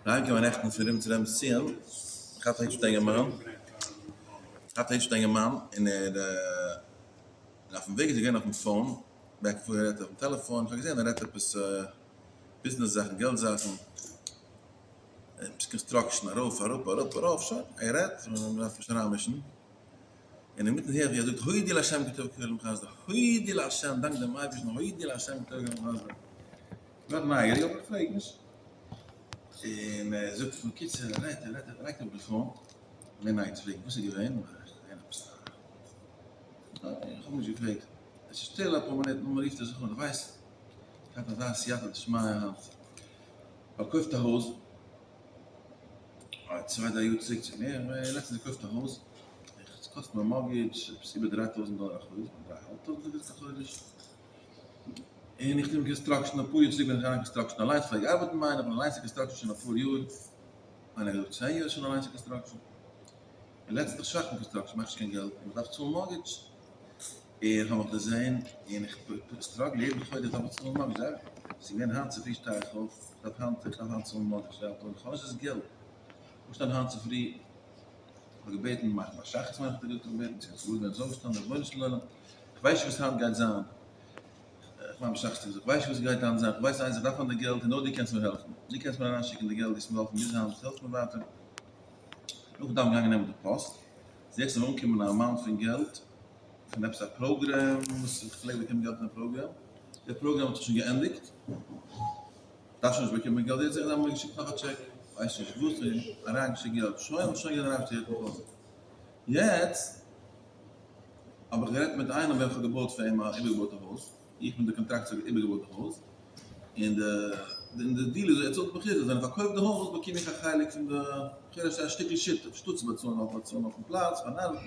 אריינגעקומען נעכטן פון רבין צו רבינ'ס ציון, געהאט א היפש אינגערמאן, געהאט א היפש אינגערמאן, און ער און אויפן וועג איז ער געווען אויפן phone, back and forth ער רעדט אויפן טעלעפאן, איך האב געזען ער רעדט עפעס ביזנעס זאכן, געלט זאכן, עפעס construction, ארויף אראפ אראפ ארויף, שוין, ער רעדט, מען דארף נישט אריינמישן, און אינמיטן הער איך ווי ער זאגט הודי לה' כי טוב כי לעולם חסדו, הודי לה', דאנק דעם אייבערשטן, הודי לה' כי טוב כי לעולם חסדו. כ'בין נייגעריג אבער איך פרעג נישט. און ער זאגט פון קיצור ער רעדט ער רעדט ער לייגט אראפ די phone, כ'בין נייגעריג צו פרעגן וואס איז געווען, איך האב נישט געפרעגט, עס איז שטיל אפאר מינוט נאכדעם רופט ער זיך אן, דו ווייסט איך האב אזא סייעתא דשמיא היינט, פארקויפט א הויז, צוויי דריי יאר צוריק צו מער, לעצטענס געקויפט א הויז, עס קאסט מיר mortgage עפעס איבער 3000 דאלער א חודש, דריי אהאלב טויזנט א חודש. און איך טו אין construction אפאר יאר צוריק בין איך אריין אין construction אליינס פלעג ארבעטן מיין איך בין אליינס אין construction שוין אפאר יאר מיין איך צען יאר שוין אליינס אין construction און לעצטנס שוואך אין construction מאך נישט קיין געלט און איך דארף צאלן mortgage און איך האב מיך דערזען און איך struggle יעדן חודש דארף איך צאלן mortgage ס'איז געווען היינט צופרי שטיי איך אויף איך דארף היינט איך דארף היינט צאלן mortgage איך האב נישט דאס געלט אויפשטיין היינט צופרי איך האב געבעטן מאכן א שחרית מיין איך האט ער געבעטן צו איך בין אויפגעשטאנען רבונו של עולם איך ווייס נישט וואס היינט גייט זיין, איך מיין בשחצנות, איך ווייס נישט וואס גייט היינט זיין, איך ווייס איינס איך דארף היינט די געלט און נאר דו קענסט מיר העלפן, דו קענסט מיר אריינשיקן די געלט, דו האסט מיר געהאלפן ביז היינט, העלף מיר ווייטער. נאכדעם געגאנגען נעמען די פאסט, זעה איך ס'איז אנגעקומען א amount פון געלט פון עפעס א program וואס איך פלעג באקומען געלט פון די program, די program האט זיך שוין געענדיגט, דארף שוין נישט באקומען געלט, יעצט זעה איך זיי האבן מיר געשיקט נאך א טשעק, ווייס נישט וואס, און אריינגעשיקט געלט, שוין שוין געווען אריינגעשיקט געלט. יעצט האב איך גערעדט מיט איינעם וועלכע האט געבויט פאר אים א איבערגעבויטע הויז, איך בין די contractor האט איבערגעבויט די הויז, און די און די deal איז ער צאלט מיך איז אז ווען ער פארקויפט די הויז באקום איך א חלק פון די כ'הער עס איז א שטיקל שותף, שטאט צו באצאלן אויף באצאלן אויפן פלאץ פארן ארבעטן,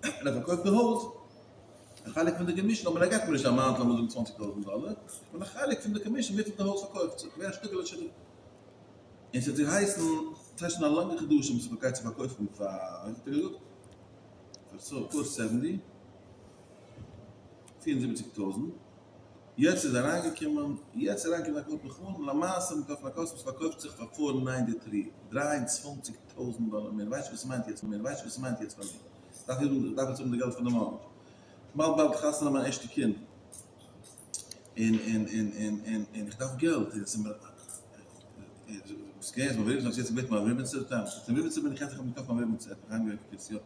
ווען ער פארקויפט די הויז א חלק פון די commission, אבער ער געבט מיר נישט א amount לאמיר זאגן 20 טויזנט דאלער, איך בין א חלק פון די commission וויפיל די הויז פארקויפט זיך, כ'ווער א שטיקעלע שותף. און ס'האט געהייסן, ס'הייסט שוין א לאנגע חדשים וואס מ'גייט צו פארקויפן פאר, וויפיל האט ער געזאגט? פאר four seventy, 74 טויזנט, יעצט איז אריינגעקומען, יעצט איז אריינגעקומען א קאלט מיך אן, למעשה מ'קויפט א קאסט וואס פארקויפט זיך פאר four ninety three, 23 טויזנט דאלער מער, ווייסט וואס ס'מיינט יעצט פאר מיר, ווייסט וואס ס'מיינט יעצט פאר מיר, דארף איך דארף יעצט האבן די געלט פאר די mortgage, כ'באלד באלד חתונה מיין ערשטע קינד, און און און און און און איך דארף געלט, און ס'איז מיר וואס גייט יעצט, מיין רבי האט יעצט געבעטן מיין רבי'ן צו צום רבי'ן בין איך יעצט, איך האב געטראפן מיין רבי'ן צו, ער האט מיך אריינגערופט קרית יואל.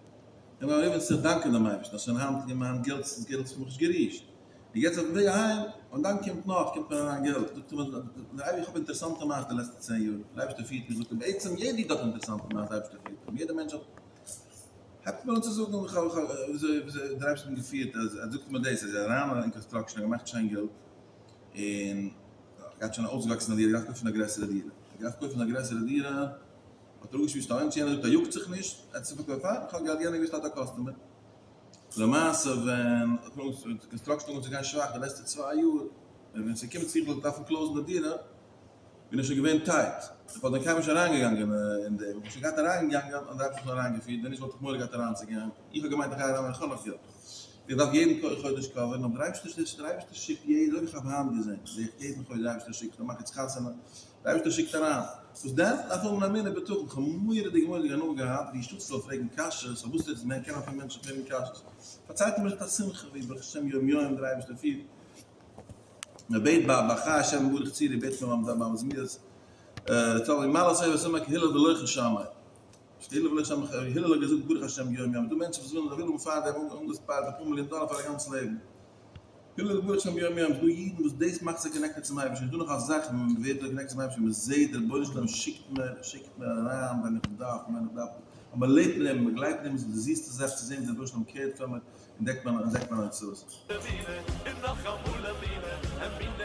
איך בין אריבער צו דאנקען דעם אייבערשטן אז שוין היינט איז מיין געלט איז געלט האט מיך נישט גערישט, און יעצט אויפן וועג אהיים, און דאן קומט נאך, קומט מיר אריין געלט, זאגט ער מיר, דער אייבערשטער איך האב אינטערעסאנטע מעשה די לעצטע צען יאר, דער אייבערשטער פירט מיך, זאגט ער, בעצם יעדער איד האט אינטערעסאנטע מעשה, דער אייבערשטער פירט אים, יעדער מענטש האט, הייבט מיר אן צו זאגן, איך האב וויאזוי וויאזוי דער אייבערשטער האט אים געפירט, אז ער זאגט מיר דאס, אז ער איז אריין אין construction, ער האט געמאכט שיין געלט, און געהאט שוין א אויסגעוואקסענע דירה, געדארפט קויפן א גרעסערע דירה, געדארפט קויפן א גרעסערע דירה, האט ער אפגעשמועסט א מענטש יענער זאגט ער יאגט זיך נישט, ער האט עס פארקויפט פאר איך האב געהאט יענער געוויסט האט א customer. למעשה ווען construction האט אנגעהויבן צו גיין שוואך די לעצטע צוויי יאר, און ווען ס'איז געקומען צו איך זאל דארפן close ן די דירה, בין איך שוין געווען tight, איך וואלט ווען קיינמאל נישט אריינגעגאנגען אין דעם, איך בין שוין געהאט אריינגעגאנגען און דער אייבערשטער האט מיך אריינגעפירט, ווען נישט וואלט איך מורא געהאט אריינצוגיין, איך האב געמיינט איך גיי אריין ווען איך האב נאך געלט, איך דארף יעדן חודש cover ן, אבער דער אייבערשטער דער אייבערשטער שיקט יעדן, אזוי ווי איך האב היינט געזען, זע איך יעדן חודש דער אייבערשטער שיקט, איך מאך יעצט חתונה, דער אייבערשטער שיקט אריין. וואס דען? דארף האבן אמונה בטחון. איך האב מורא'דיג מורא'דיג הנאה געהאט ווי שטאט זאל פרעגן קשיות, פארוואס איז מען קען אפילו מענטשן פרעגן קשיות. פארציילט ער מיר מיט א שמחה ווי ברוך השם יום יום דער אייבערשטער פירט. מען בעט ביי בחי השם ברוך צירי בעט מען ביים ביים זמירות תהלים מעלה סביב הסומא כהלל ולא כשמאי. הלל ולא כשמאי, הלל האט געזאגט ברוך השם יום יום. דא מענטשן וואס ווילן זיי ווילן האבן פארדעם אנגעשפארט אפאר מיליאן דאלער פאר א גאנץ לעבן. הלל ברוך שם יום יום, ס'דא אידן וואס דאס מאכט זיי connected צום אייבערשטן, נישטא נאך א זאך ווען מען ווערט connected צום אייבערשטן, מען זעט דער רבונו של עולם שיקט מיר, שיקט מיר אריין ווען איך דארף, ווען איך דארף, אז מען לעבט מיט דעם, מען גלייבט אין דעם, איז די זיסטע זאך צו זען ווי דער רבונו של עולם קערט פאר מיר און דעקט מיינע הוצאות. און נאכאמאל אמינה, אמינה.